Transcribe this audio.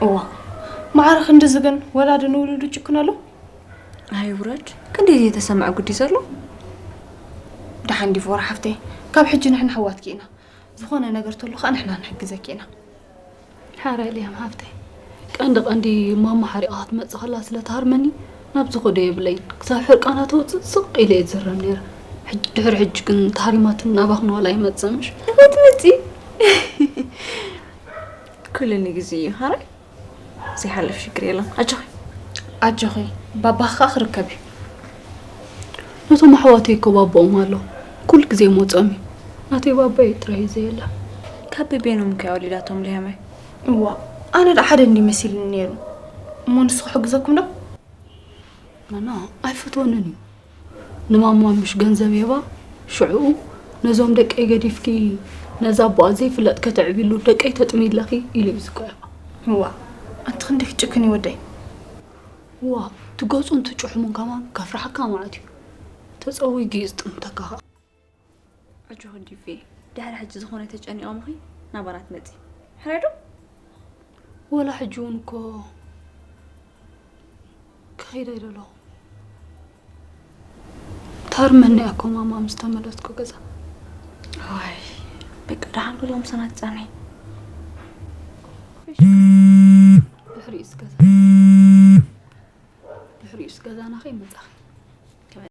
እዋ፣ ማዕረ ክንድዚ ግን ወላዲ ንውሉዱ ጭክን ኣሎ። ኣይውረድ፣ ክንደይ ዘይተሰምዐ ጉዲ ዘሎ። ደሓን ዲቮራ ሓፍተይ፣ ካብ ሕጂ ንሕና ኣሕዋትኪ ኢና። ዝኾነ ነገር ተሎ ከዓ ንሕና ንሕግዘኪ ኢና። ሓራይ ልያም ሓፍተይ፣ ቀንዲ ቀንዲ ማማ ሓሪቓ ክትመፅእ ከላ ስለ ትሃርመኒ ናብዚ ኹዶ የብለይን። ክሳብ ሕርቃና ተውፅእ ስቕ ኢለ እየ ዝዝረብ ነይረ። ሕጂ ድሕሪ ሕጂ ግን ተሃሪማትን ናባኽን ዋላ ኣይመፅእምሽ። እኮ ትመፂ ኩሉ ንግዜ እዩ ሓራይ። ዘይሓልፍ ሽግር የለን። ኣጆኺ። ኣጆኺ፣ ባባኺ ከዓ ክርከብ እዩ። ነቶም ኣሕዋተይ እኮ ባቦኦም ኣሎ። ኩሉ ግዜ ይመፅኦም እዩ። ናተይ ባባይ ጥራይ እዩ ዘየለ። ካብ በቤኖም ከ ወሊዳቶም ልያመይ? እዋ፣ ኣነ ዳ ሓደ እንዲ መሲልኒ ነይሩ። እሞ ንሱ ክሕግዘኩም ዶ? ናና ኣይፈትወንን እዩ። ንማማ ምሽ ገንዘብ የባ ሽዕኡ ነዞም ደቀይ ገዲፍኪ ነዛ ኣቦኣ ዘይፍለጥ ከተዕቢሉ ደቀይ ተጥምይለኺ ኢሉ እዩ ዝቆያ። እዋ፣ ኣንቲ ክንደይ ክጭክን እዩ ወደይ። ዋ ትገፁን ትጭሕሙን ከማን ከፍርሓካ ማለት እዩ። ተፀዊጊ እዩ ዝጥምተካ ከዓ። ኣጆኺ ዲቪ፣ ድሕሪ ሕጂ ዝኾነ ተጨኒቖምኺ ናባና ትመፂ። ሕረዱ። ወላ ሕጂ እውን እኮ ክኸይደ ይደለኹ። ታርመኒ እኮ ማማ ምስ ተመለስኩ ገዛ። ዋይ በቃ ደሓን ኩሎም ሰናት ፃንሒ። ድሕሪኡስ ገዛ ድሕሪኡስ ገዛና ከይመፃኺ።